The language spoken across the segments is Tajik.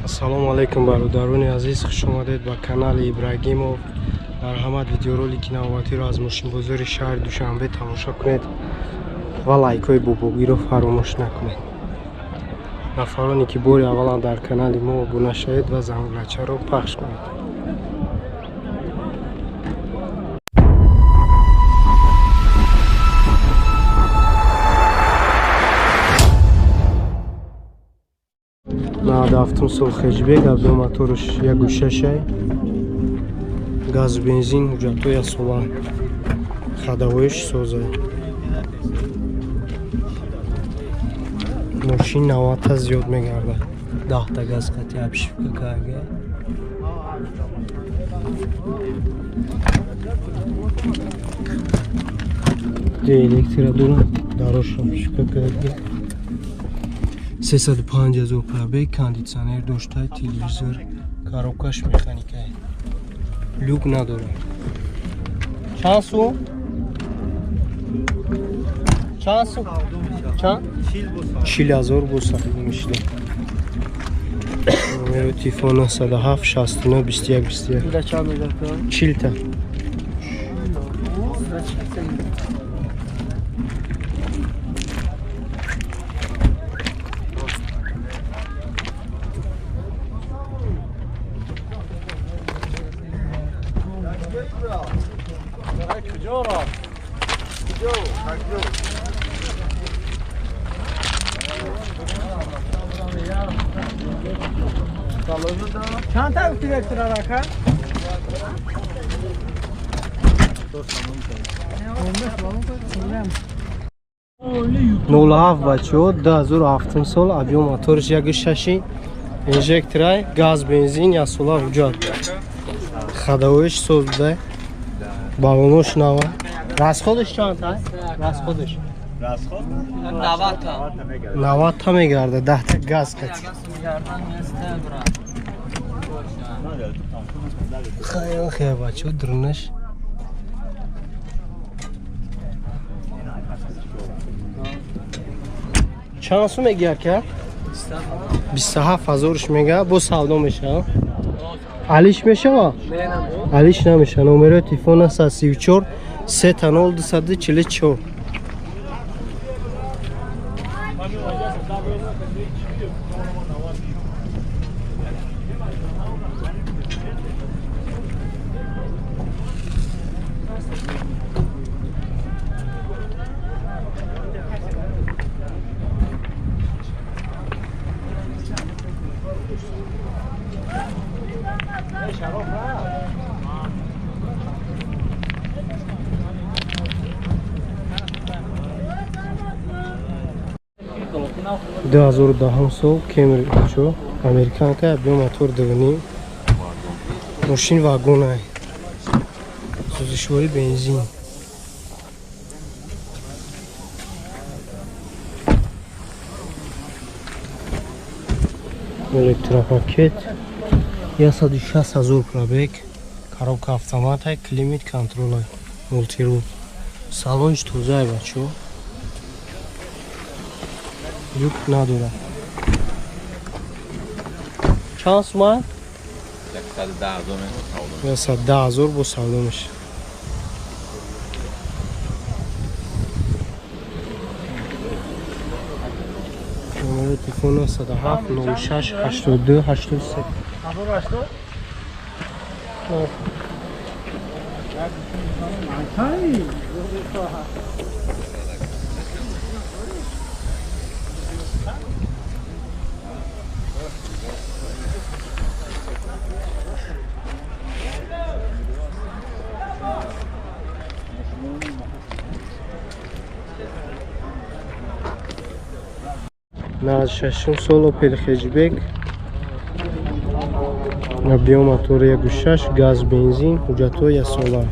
Ассалому алайкум, бародарони азиз, хуш омадед ба канали Ибрагимов. Марҳамат, видеоролики навбатиро аз мошинбозори шаҳри Душанбе тамошо кунед ва лайкҳои бобогиро фаромӯш накунед. Нафароне ки бори аввалан дар канали мо обуна шавед ва зангулачаро пахш кунед. 97-ум сол хэтчбек, объём мотораш 1,6, газу бензин, ҳуҷҷатҳои яксола, ходовоиш соза. Мошин 90-та зиёд мегардад. 10-та газ қати обшивка карга. Ду электро дорад, дарош обшивка карга. 305 000 пробег, кондитсионер дошта, телевизор, коробкаш механикае. Люк надорад. Чанд сум? Чанд сум? Чанд? 40 000 бо савдо мешуда. Номери телефон 907 69 21 21. Ира чанд мегардад? 40-та. Чанд та гуфти электро рака? 07, бачаҳо, 2007 сол, объём моториш 1,6, инжекторай, газ, бензин, яксола ҳуҷҷат. Ходовоиш соз буда. Балонош нава. Расходаш чанд та? Расходаш? 90. 90 та мегарда, 10-та газ қати. Хеле хеле, бачаҳо, дурунаш. Чанд сум мегӣ, ака? 27 ҳазорш мега, бо савдо мешава. Алиш мешава? Алиш намеша. Номерои телефон 934 3 0 244. 2010-ум сол Кемри чо американка, объём мотор 2,5, мошин вагонай, сӯзишворӣ бензин. Электропакет, 160 000 пробег, коробка автоматай, климат контролай, мультирул, салонш тозаи, бачо, люк надорад. Чанд сума? 110 000 бо савдо мешавад. Номери телефон 97 06 82 83. 96-ум сол Опел хэтчбек, объём мотори 1,6, газ, бензин, ҳуҷҷатҳои яксола,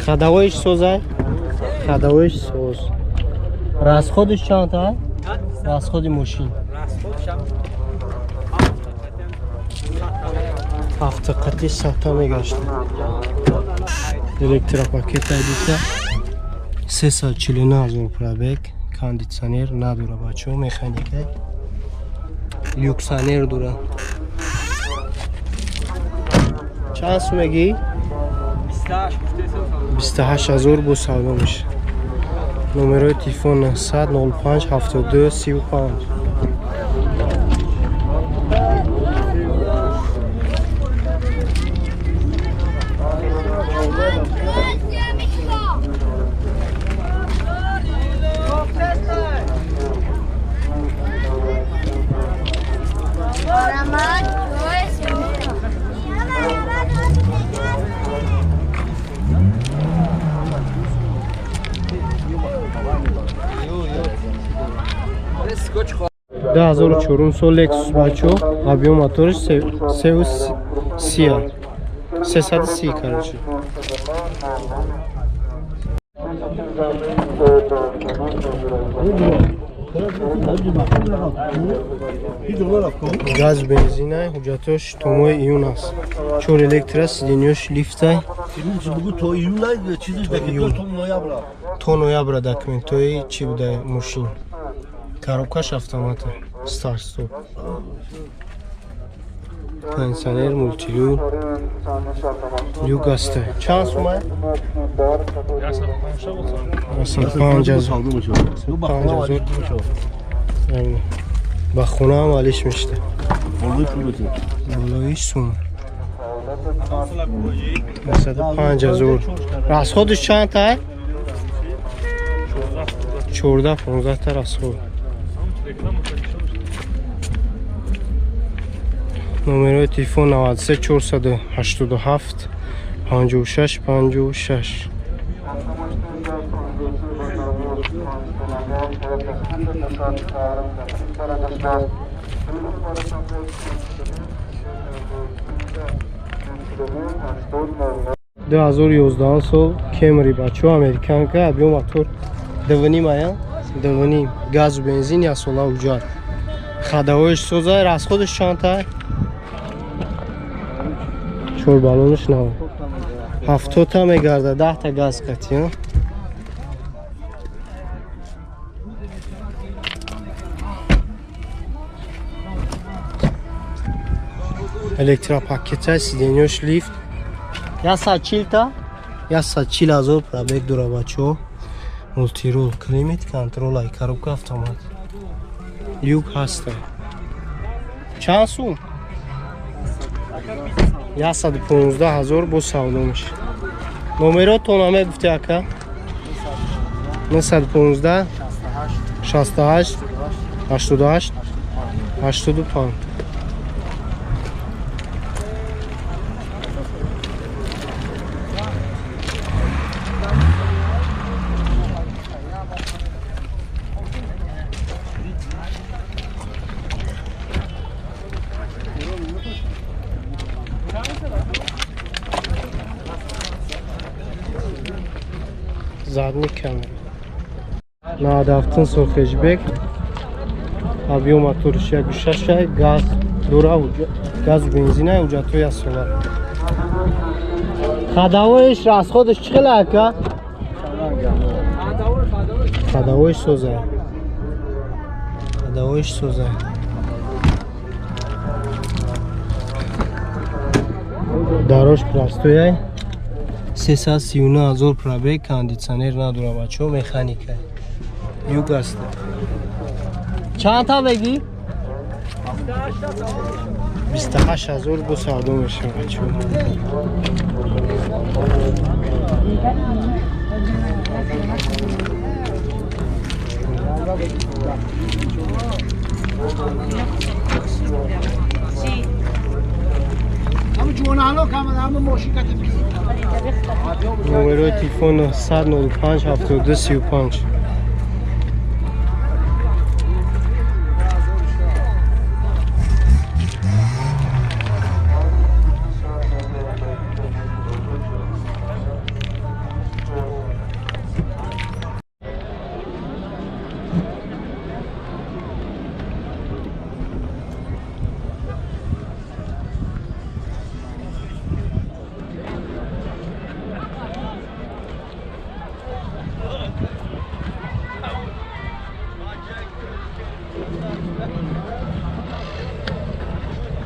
ходовоиш созай, ходовоиш соз. Расходиш чанд та? Расходи мошин ҳафтақати 100-та мегашта. Электропакет айдита, 349 000 пробег, кондитсионер надора, бачаҳо, механика. Люксонер дора. Чанд сум мегӣ? 28 ҳазор бо савдо мешавад. Номерои телефон 900 05 72 35. Ду ҳазору чорум сол Lexus бачо, объем моториш севу сия. 330, короче. Газ бензинай, ҳуҷҷатош то моҳи июн аст. Чор электро, сиденьёш лифтай. То ноябра документҳои чӣ будай мошин. Коробкаш автомата, старт стоп. Кондиционер, мультилюк, люк аст. Чанд сумай? 105 ҳазор. Ба хона ҳам алиш мешта. Болои сум. 105 ҳазор. Расходиш чанд та? 14-15 та расход. Номерои телефон 93 487 56 56. Ду ҳазору ёздаҳум сол Кемри бачо, американка, объем мотор дувним ая, дувним, газу бензин, як сола ҳуҷҷат. Ходовоиш созай, расходиш чанд та? Чор баллониш нав. 70 та мегарда, 10 та газ қатӣ. Электропакета, сиденьёш лифт. 140 та? 140 ҳазор пробег дора бачо. Мултирул, климат контрол, ай коробка автомат. Люк ҳаста. Чанд сум? 115 ҳазор бо савдо мешавад. Номеротон мегуфти ака? 915 68 88 85. Задний камера. 97 сол хешбек. Объем моториш 1.6, газ дора, газ бензина, ҳуҷҷатҳои як сола. Ходовоиш расходиш чӣ хел ака? Ходовоиш соза. Ходовоиш соза. Дарош простояй. 339 ҳазор пробег, кондиционер надора бачо, механика. Люк аст. Чанд та мегӣ? 28 ҳазор бо савдо мешавад бачо. Номерои телефон 905 72 35.